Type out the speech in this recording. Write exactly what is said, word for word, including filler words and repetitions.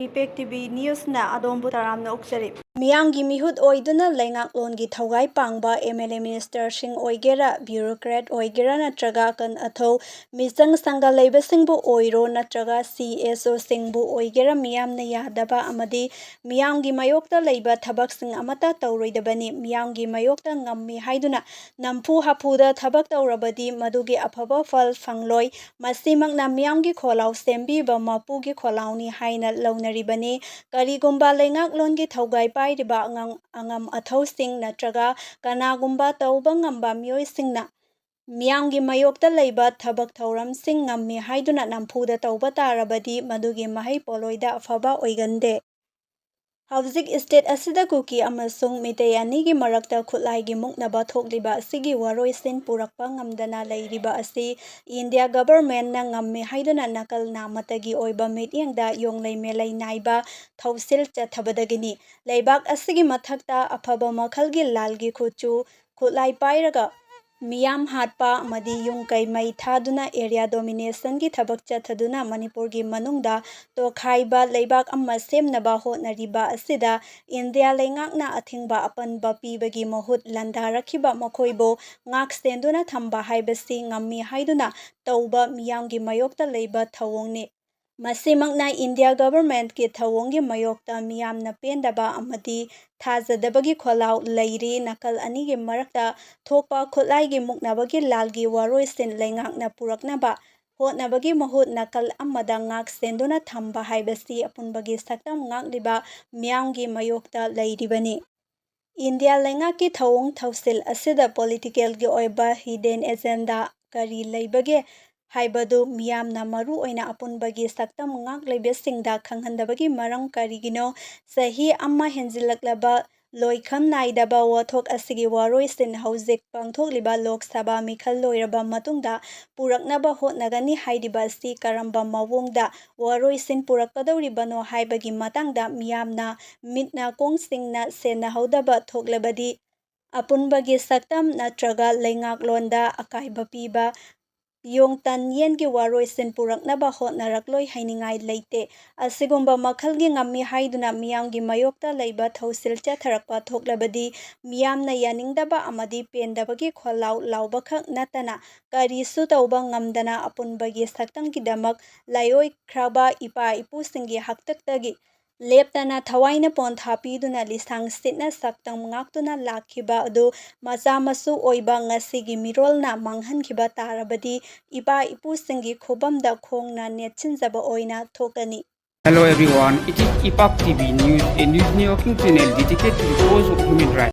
Impact T V ꯅ꯭ꯌꯨꯁꯅ ꯑꯗꯣꯝꯕꯨ ꯇꯔꯥꯝꯅ ꯑꯣꯛꯆꯔꯤ꯫ ꯃꯤꯌꯥꯝꯒꯤ ꯃꯤꯍꯨꯠ ꯑꯣꯏꯗꯨꯅ ꯂꯩꯉꯥꯛꯂꯣꯟꯒꯤ ꯊꯧꯒꯥꯏ ꯄꯥꯡꯕ ꯑꯦꯝ ꯑꯦꯜ ꯑꯦ ꯃꯤꯅꯤꯁꯇꯔꯁꯤꯡ ꯑꯣꯏꯒꯦꯔꯥ, ꯕ꯭ꯌꯨꯔꯣꯀ꯭ꯔꯦꯠ ꯑꯣꯏꯒꯦꯔꯥ ꯅꯠꯇ꯭ꯔꯒ ꯑꯀꯟ ꯑꯊꯧ ꯃꯤꯆꯪ ꯁꯪꯒ ꯂꯩꯕꯁꯤꯡꯕꯨ ꯑꯣꯏꯔꯣ ꯅꯠꯇ꯭ꯔꯒ ꯁꯤ ꯑꯦꯁ ꯑꯣꯁꯤꯡꯕꯨ ꯑꯣꯏꯒꯦꯔꯥ, ꯃꯤꯌꯥꯝꯅ ꯌꯥꯗꯕ ꯑꯃꯗꯤ ꯃꯤꯌꯥꯝꯒꯤ ꯃꯥꯌꯣꯛꯇ ꯂꯩꯕ ꯊꯕꯛꯁꯤꯡ ꯑꯃꯠꯇ ꯇꯧꯔꯣꯏꯗꯕꯅꯤ꯫ ꯃꯤꯌꯥꯝꯒꯤ ꯃꯥꯌꯣꯛꯇ ꯉꯝꯃꯤ ꯍꯥꯏꯗꯨꯅ ꯅꯝꯐꯨ ꯍꯥꯐꯨꯗ ꯊꯕꯛ ꯇꯧꯔꯕꯗꯤ ꯃꯗꯨꯒꯤ ꯑꯐꯕ ꯐꯜ ꯐꯪꯂꯣꯏ꯫ ꯃꯁꯤꯃꯛꯅ ꯃꯤꯌꯥꯝꯒꯤ ꯈꯣꯜꯂꯥꯎ ꯁꯦꯝꯕꯤꯕ ꯃꯄꯨꯒꯤ ꯈꯣꯜꯂꯥꯎꯅꯤ ꯍꯥꯏꯅ ꯂꯧꯅꯔꯤꯕꯅꯤ꯫ ꯀꯔꯤꯒꯨꯝꯕ ꯂꯩꯉꯥꯛꯂꯣꯟꯒꯤ ꯊꯧꯒꯥꯏ ꯄꯥꯏꯔꯤꯕ ꯑꯉꯥꯡ-, ꯑꯉꯝ ꯑꯊꯧꯁꯤꯡ ꯅꯠꯇ꯭ꯔꯒ ꯀꯅꯥꯒꯨꯝꯕ ꯇꯧꯕ ꯉꯝꯕ ꯃꯤꯑꯣꯏꯁꯤꯡꯅ ꯃꯤꯌꯥꯝꯒꯤ ꯃꯥꯌꯣꯛꯇ ꯂꯩꯕ ꯊꯕꯛ ꯊꯧꯔꯝꯁꯤꯡ ꯉꯝꯃꯤ ꯍꯥꯏꯗꯨꯅ ꯅꯝꯐꯨꯗ ꯇꯧꯕ ꯇꯥꯔꯕꯗꯤ ꯃꯗꯨꯒꯤ ꯃꯍꯩ ꯄꯣꯠꯂꯣꯏꯗ ꯑꯐꯕ ꯑꯣꯏꯒꯟꯗꯦ꯫ ꯍꯧꯖꯤꯛ ꯁ꯭ꯇꯦꯠ ꯑꯁꯤꯗ ꯀꯨꯀꯤ ꯑꯃꯁꯨꯡ ꯃꯤꯇꯩ ꯑꯅꯤꯒꯤ ꯃꯔꯛꯇ ꯈꯨꯠꯂꯥꯏꯒꯤ ꯃꯨꯛꯅꯕ ꯊꯣꯛꯂꯤꯕ ꯑꯁꯤꯒꯤ ꯋꯥꯔꯣꯏꯁꯤꯟ ꯄꯨꯔꯛꯄ ꯉꯝꯗꯅ ꯂꯩꯔꯤꯕ ꯑꯁꯤ ꯏꯟꯗꯤꯌꯥ ꯒꯚꯔꯟꯃꯦꯟꯠꯅ ꯉꯝꯃꯤ ꯍꯥꯏꯗꯨꯅ ꯅꯥꯀꯜ ꯅꯥꯃꯠꯇꯒꯤ ꯑꯣꯏꯕ ꯃꯤꯠꯌꯦꯡꯗ ꯌꯣꯡꯂꯩ ꯃꯦꯂꯩ ꯅꯥꯏꯕ ꯊꯧꯁꯤꯜ ꯆꯠꯊꯕꯗꯒꯤꯅꯤ꯫ ꯂꯩꯕꯥꯛ ꯑꯁꯤꯒꯤ ꯃꯊꯛꯇ ꯑꯐꯕ ꯃꯈꯜꯒꯤ ꯂꯥꯜꯒꯤ ꯈꯨꯠꯁꯨ ꯈꯨꯠꯂꯥꯏ ꯄꯥꯏꯔꯒ ꯃꯤꯌꯥꯝ ꯍꯥꯠꯄ ꯑꯃꯗꯤ ꯌꯨꯝ ꯀꯩ ꯃꯩ ꯊꯥꯗꯨꯅ ꯑꯦꯔꯤꯌꯥ ꯗꯣꯃꯤꯅꯦꯁꯟꯒꯤ ꯊꯕꯛ ꯆꯠꯊꯗꯨꯅ ꯃꯅꯤꯄꯨꯔꯒꯤ ꯃꯅꯨꯡꯗ ꯇꯣꯈꯥꯏꯕ ꯂꯩꯕꯥꯛ ꯑꯃ ꯁꯦꯝꯅꯕ ꯍꯣꯠꯅꯔꯤꯕ ꯑꯁꯤꯗ ꯏꯟꯗꯤꯌꯥ ꯂꯩꯉꯥꯛꯅ ꯑꯊꯤꯡꯕ ꯑꯄꯟꯕ ꯄꯤꯕꯒꯤ ꯃꯍꯨꯠ ꯂꯥꯟꯗꯥꯔꯛꯈꯤꯕ ꯃꯈꯣꯏꯕꯨ ꯉꯥꯛ ꯁꯦꯟꯗꯨꯅ ꯊꯝꯕ ꯍꯥꯏꯕꯁꯤ ꯉꯝꯃꯤ ꯍꯥꯏꯗꯨꯅ ꯇꯧꯕ ꯃꯤꯌꯥꯝꯒꯤ ꯃꯥꯌꯣꯛꯇ ꯂꯩꯕ ꯊꯧꯑꯣꯡꯅꯤ꯫ ꯃꯁꯤꯃꯛꯅ ꯏꯟꯗꯤꯌꯥ ꯒꯚꯔꯟꯃꯦꯟꯠꯀꯤ ꯊꯧꯑꯣꯡꯒꯤ ꯃꯥꯌꯣꯛꯇ ꯃꯤꯌꯥꯝꯅ ꯄꯦꯟꯗꯕ ꯑꯃꯗꯤ ꯊꯥꯖꯗꯕꯒꯤ ꯈꯣꯜꯂꯥꯎ ꯂꯩꯔꯤ꯫ ꯅꯥꯀꯜ ꯑꯅꯤꯒꯤ ꯃꯔꯛꯇ ꯊꯣꯛꯄ ꯈꯨꯠꯂꯥꯏꯒꯤ ꯃꯨꯛꯅꯕꯒꯤ ꯂꯥꯜꯒꯤ ꯋꯥꯔꯣꯏꯁꯤꯟ ꯂꯩꯉꯥꯛꯅ ꯄꯨꯔꯛꯅꯕ ꯍꯣꯠꯅꯕꯒꯤ ꯃꯍꯨꯠ ꯅꯥꯀꯜ ꯑꯃꯗ ꯉꯥꯛ ꯁꯦꯟꯗꯨꯅ ꯊꯝꯕ ꯍꯥꯏꯕꯁꯤ ꯑꯄꯨꯟꯕꯒꯤ ꯁꯛꯇꯝ ꯉꯥꯛꯂꯤꯕ ꯃꯤꯌꯥꯝꯒꯤ ꯃꯥꯌꯣꯛꯇ ꯂꯩꯔꯤꯕꯅꯤ꯫ ꯏꯟꯗꯤꯌꯥ ꯂꯩꯉꯥꯛꯀꯤ ꯊꯧꯑꯣꯡ ꯊꯧꯁꯤꯜ ꯑꯁꯤꯗ ꯄꯣꯂꯤꯇꯤꯀꯦꯜꯒꯤ ꯑꯣꯏꯕ ꯍꯤꯗꯦꯟ ꯑꯦꯖꯦꯟꯗꯥ ꯀꯔꯤ ꯂꯩꯕꯒꯦ ꯍꯥꯏꯕꯗꯨ ꯃꯤꯌꯥꯝꯅ ꯃꯔꯨ ꯑꯣꯏꯅ ꯑꯄꯨꯟꯕꯒꯤ ꯁꯛꯇꯝ ꯉꯥꯛꯂꯤꯕꯁꯤꯡꯗ ꯈꯪꯍꯟꯗꯕꯒꯤ ꯃꯔꯝ ꯀꯔꯤꯒꯤꯅꯣ? ꯆꯍꯤ ꯑꯃ ꯍꯦꯟꯖꯤꯜꯂꯛꯂꯕ ꯂꯣꯏꯈꯝ ꯅꯥꯏꯗꯕ ꯋꯥꯊꯣꯛ ꯑꯁꯤꯒꯤ ꯋꯥꯔꯣꯏꯁꯤꯟ ꯍꯧꯖꯤꯛ ꯄꯥꯡꯊꯣꯛꯂꯤꯕ ꯂꯣꯛ ꯁꯚꯥ ꯃꯤꯈꯜ ꯂꯣꯏꯔꯕ ꯃꯇꯨꯡꯗ ꯄꯨꯔꯛꯅꯕ ꯍꯣꯠꯅꯒꯅꯤ ꯍꯥꯏꯔꯤꯕ ꯑꯁꯤ ꯀꯔꯝꯕ ꯃꯑꯣꯡꯗ ꯋꯥꯔꯣꯏꯁꯤꯟ ꯄꯨꯔꯛꯀꯗꯧꯔꯤꯕꯅꯣ ꯍꯥꯏꯕꯒꯤ ꯃꯇꯥꯡꯗ ꯃꯤꯌꯥꯝꯅ ꯃꯤꯠ ꯅꯥꯀꯣꯡꯁꯤꯡꯅ ꯁꯦꯟꯅꯍꯧꯗꯕ ꯊꯣꯛꯂꯕꯗꯤ ꯑꯄꯨꯟꯕꯒꯤ ꯁꯛꯇꯝ ꯅꯠꯇ꯭ꯔꯒ ꯂꯩꯉꯥꯛꯂꯣꯟꯗ ꯑꯀꯥꯏꯕ ꯄꯤꯕ ꯌꯣꯡꯇꯟ ꯌꯦꯟꯒꯤ ꯋꯥꯔꯣꯏꯁꯤꯟ ꯄꯨꯔꯛꯅꯕ ꯍꯣꯠꯅꯔꯛꯂꯣꯏ ꯍꯥꯏꯅꯤꯡꯉꯥꯏ ꯂꯩꯇꯦ꯫ ꯑꯁꯤꯒꯨꯝꯕ ꯃꯈꯜꯒꯤ ꯉꯝꯃꯤ ꯍꯥꯏꯗꯨꯅ ꯃꯤꯌꯥꯝꯒꯤ ꯃꯥꯌꯣꯛꯇ ꯂꯩꯕ ꯊꯧꯁꯤꯜ ꯆꯦꯠꯊꯔꯛꯄ ꯊꯣꯛꯂꯕꯗꯤ ꯃꯤꯌꯥꯝꯅ ꯌꯥꯅꯤꯡꯗꯕ ꯑꯃꯗꯤ ꯄꯦꯟꯗꯕꯒꯤ ꯈꯣꯜꯂꯥꯎ ꯂꯥꯎꯕꯈꯛ ꯅꯠꯇꯅ ꯀꯔꯤꯁꯨ ꯇꯧꯕ ꯉꯝꯗꯅ ꯑꯄꯨꯟꯕꯒꯤ ꯁꯛꯇꯝꯒꯤꯗꯃꯛ ꯂꯥꯏꯑꯣꯏꯈ꯭ꯔꯕ ꯏꯄꯥ ꯏꯄꯨꯁꯤꯡꯒꯤ ꯍꯥꯛꯇꯛꯇꯒꯤ ꯂꯦꯞꯇꯅ ꯊꯋꯥꯏꯅ ꯄꯣꯟꯊꯥ ꯄꯤꯗꯨꯅ ꯂꯤꯁꯥꯡ ꯁꯤꯠꯅ ꯁꯛꯇꯝ ꯉꯥꯛꯇꯨꯅ ꯂꯥꯛꯈꯤꯕ ꯑꯗꯨ ꯃꯆꯥ ꯃꯁꯨ ꯑꯣꯏꯕ ꯉꯁꯤꯒꯤ ꯃꯤꯔꯣꯜꯅ ꯃꯥꯡꯍꯟꯈꯤꯕ ꯇꯥꯔꯕꯗꯤ ꯏꯄꯥ ꯏꯄꯨꯁꯤꯡꯒꯤ ꯈꯨꯕꯝꯗ ꯈꯣꯡꯅ ꯅꯦꯠꯁꯤꯟꯖꯕ ꯑꯣꯏꯅ ꯊꯣꯛꯀꯅꯤ꯫ Hello everyone, it is Ipak T V News, a news networking channel dedicated to the cause of human rights.